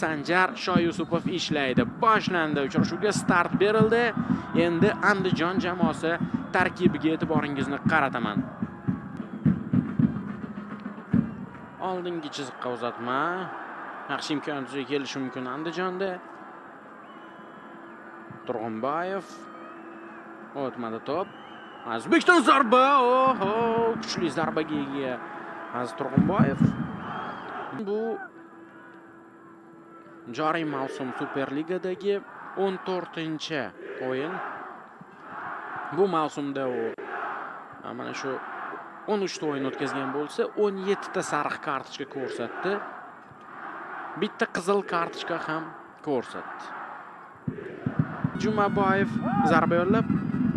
Sanjar Shoyusupov ishlaydi. Boshlandi, uchrashuvga start berildi. Endi Andijon jamoasi tarkibiga e'tiboringizni qarataman. Oldingi chiziqqa uzatma. Yaxshi imkon yuzaga kelishi mumkin Andijonda. Turg'unboyev o'tmadi to'p. Azizbekdan zarba. Oho, kuchli zarbaga ega Aziz Turg'unboyev. Bu joriy mavsum Superligadagi 14-o'yin. Bu mavsumda u mana shu 13 ta o'yin o'tkazgan bo'lsa, 17 ta sariq kartochka ko'rsatdi. Bitta qizil kartochka ham ko'rsatdi. Jumaboyev zarba yo'llab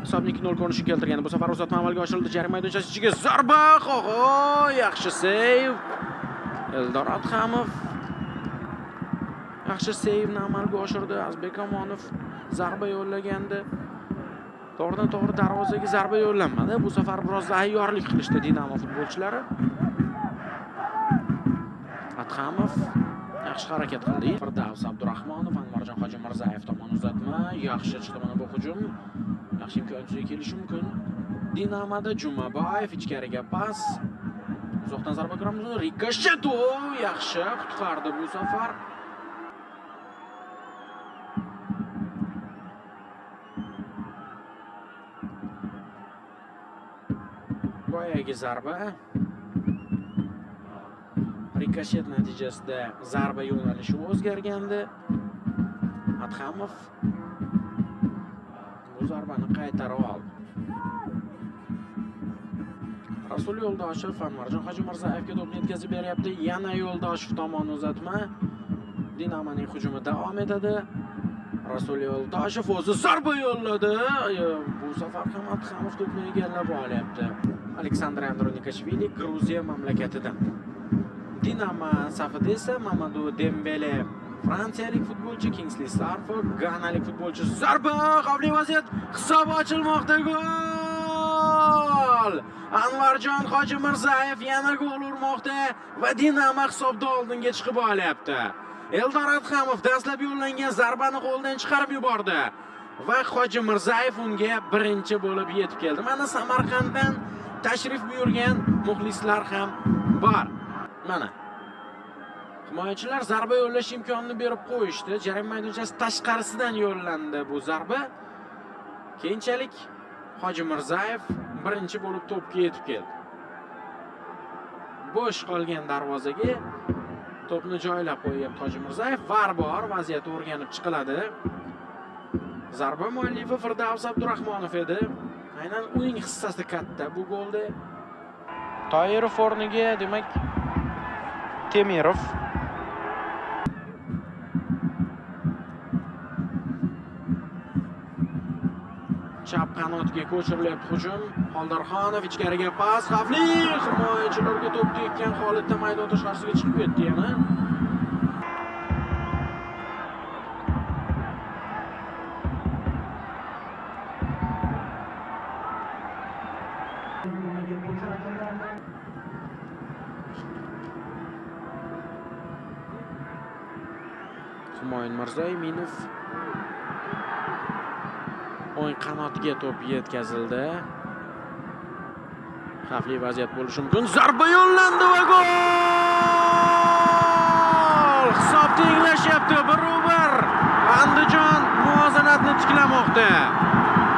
hisobni 2-0 ko'rinishga keltirgan. Bu safar uzatma amalga oshirildi. Jarima maydonchasi ichiga zarba. Oho, yaxshi seyv. Eldor Adhamov yaxshi seyvni amalga oshirdi. Azbek Omonov zarba yo'llagandi. To'g'ridan to'g'ri darvozaga zarba yo'llanmadi. Bu safar biroz ayyorlik qilishdi Dinamo futbolchilari. Adhamov yaxshi harakat qildi. Firdavs Abdurahmonov, Anvarjon Hojimirzayev tomon uzatma. Yaxshi chiqdi mana bu hujum. Yaxshi imkon yuzaga kelishi mumkin. Dinamoda Jumaboyev ichkariga pas. Uzoqdan zarba ko'ramiz. Rikoshet, yaxshi qutqardi bu safar. Boyagi zarba rikoshet natijasida zarba yo'nalishi o'zgargandi. Adhamov bu zarbani qaytarib oldi. Rasul Yo'ldoshev Anvarjon Hojimirzaevga to'pni yetkazib beryapti. Yana Yo'ldoshev tomon uzatma. Dinamoning hujumi davom etadi. Rasul Yo'ldoshev o'zi zarba yo'lladi. Bu safar ham Adhamov to'pni egallab olyapti. Aleksandr Andronikashvili Gruziya mamlakatidan. Dinamo safida esa Mamadu Dembele fransiyalik futbolchi, Kingsley Sarfo ganalik futbolchi. Zarba, xavfli vaziyat, hisob ochilmoqda, gol! Anvarjon Hojimirzayev yana gol urmoqda va Dinamo hisobda oldinga chiqib olyapti. Eldor Adhamov dastlab yo'llangan zarbani qo'ldan chiqarib yubordi va Hojimirzayev unga birinchi bo'lib yetib keldi. Mana Samarqanddan tashrif buyurgan muxlislar ham bor. Mana himoyachilar zarba yo'llash imkonini berib qo'yishdi. Jarima maydonchasi tashqarisidan yo'llandi bu zarba. Keyinchalik Hojimirzayev birinchi bo'lib to'pga yetib keldi. Bo'sh qolgan darvozaga to'pni joylab qo'yyapti Hojimirzayev. VAR bor, vaziyat o'rganib chiqiladi. Zarba muallifi Firdavs Abdurahmonov edi. Aynan uning hissasi katta bu golda. Toyirov o'rniga demak Temirov. Chap qanotga ko'chirilyapti hujum. Xoldarxonov ichkariga pas, xavfli, himoyachilarga to'p tekkan holatda maydon tashqarisiga chiqib ketdi yana. Humoyun Mirzoiminov o'ng qanotiga to'p yetkazildi. Xavfli vaziyat bo'lishi mumkin. Zarba yo'llandi va gol! Hisob tenglashyapti 1-1. Andijon muvozanatni tiklamoqda.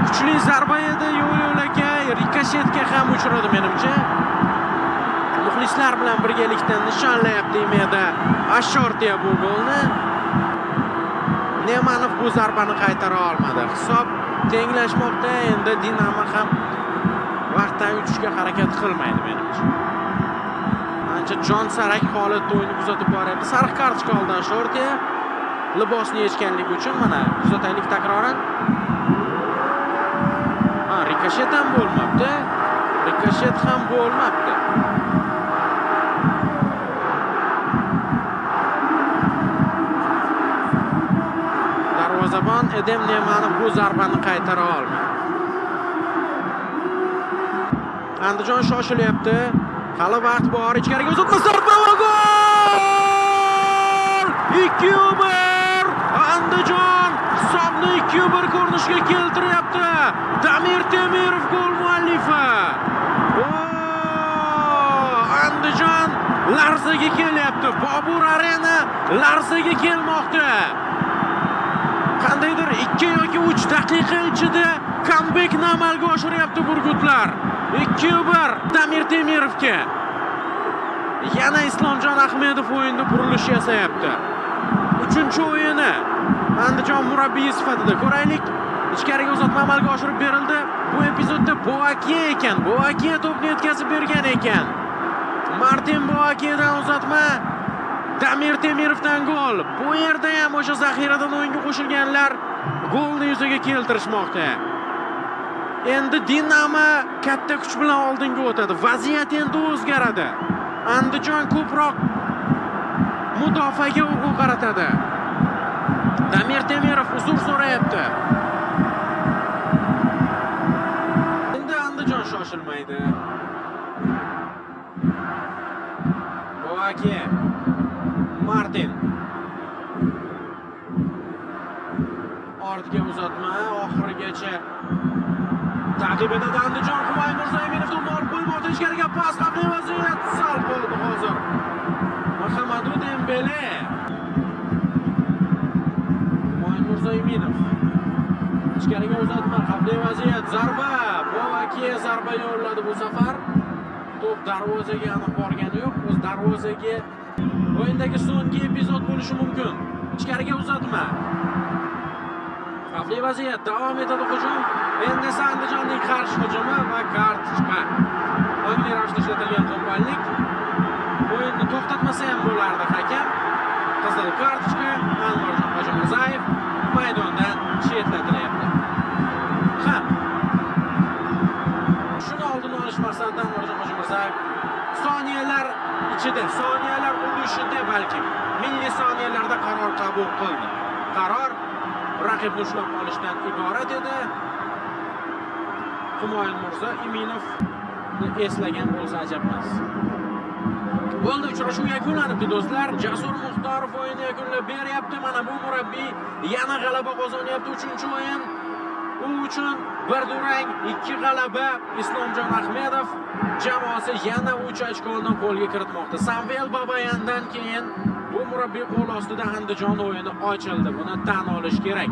Kuchli zarba edi, yo'l-yo'lakay rikoshetga ham uchradi menimcha. Muxlislar bilan birgalikda nishonlayapti Imeda Ashortiya bu golni. Nemanov bu zarbani qaytara olmadi. Hisob tenglashmoqda. Endi Dinamo ham vaqtdan yutishga harakat qilmaydi menimcha. Ancha jonsarak holatda o'yinni kuzatib boryapti. Sariq kartochka oldi Ashortiya. Libosni yechganligi uchun mana kuzataylik takroran. Ha, rikoshet ham bo'lmabdi. Rikoshet ham bo'lmabdi. Darvozabon Edem Nemanov bu zarbani qaytara olmadi. Andijon shoshilyapti. Hali vaqt bor. Ichkariga uzatma, zarba va gol! 2-1! Andijon hisobni 2-1 ko'rinishga keltiryapti. Damir Temirov gol muallifi. Andijon larzaga kelyapti. Bobur Arena larzaga kelmoqda. Qandaydir 2 yoki 3 daqiqa ichida comebackni amalga oshiryapti burgutlar. 2-1 Damir Temirovga. Yana Islomjon Ahmedov o'yinda burilish yasayapti. 3-o'yini Andijon murabbiyi sifatida ko'raylik. Ichkariga uzatma amalga oshirib berildi. Bu epizodda Boakiya ekan. Boakiya to'pni yetkazib bergan ekan. Martin Boakiyadan uzatma. Damir Temirovdan gol. Bu yerda ham o'sha zaxiradan o'yinga qo'shilganlar golni yuzaga keltirishmoqda. Endi Dinamo katta kuch bilan oldinga o'tadi. Vaziyat endi o'zgaradi. Andijon ko'proq mudofaaga urg'u qaratadi. Damir Temirov uzr so'rayapti. Endi Andijon shoshilmaydi. Boakiya. Martin. Ortga uzatma, oxirigacha ta'qib etadi Andijon. Humoyun Mirzoiminov to'pni olib qo'ymoqda, ichkariga pas, xavfli vaziyat, sal qoldi hozir. Muhammadu Dembele. Humoyun Mirzoiminov. Ichkariga uzatma, xavfli vaziyat, zarba. Boakiya zarba yo'lladi bu safar. To'p darvozaga aniq borgani yo'q. O'z darvozaga o'yindagi so'nggi epizod bo'lishi mumkin. Ichkariga uzatma. Xavfli vaziyat, davom etadi hujum. Endi esa Andijonning qarshi hujumi va kartochka. Ongli ravishda ishlatilgan qo'pollik. O'yinni to'xtatmasa ham bo'lardi hakam. Qizil kartochka, Anvarjon Hojimirzayev maydondan chetlatilyapti. Ha. Shuni oldini olish maqsadida Anvarjon Hojimirzayev soniyalar ichida, soniyalar ulushida balkim millisoniyalarda qaror qabul qildi. Qaror raqibni ushlab qolishdan iborat edi. Humoyun Mirzo Iminovni eslagan bo'lsa ajab emas. Bo'ldi, uchrashuv yakunlanibdi do'stlar. Jasur Muxtorov o'yinni yakunlab beryapti. Mana bu murabbiy yana g'alaba qozonyapti. 3-o'yin. U uchun bir durang, 2 g'alaba. Islomjon Ahmedov jamoasi yana 3 ochkoni qo'lga kiritmoqda. Samvel Babayandan keyin bu murabbiy qo'l ostida Andijon o'yini ochildi. Buni tan olish kerak.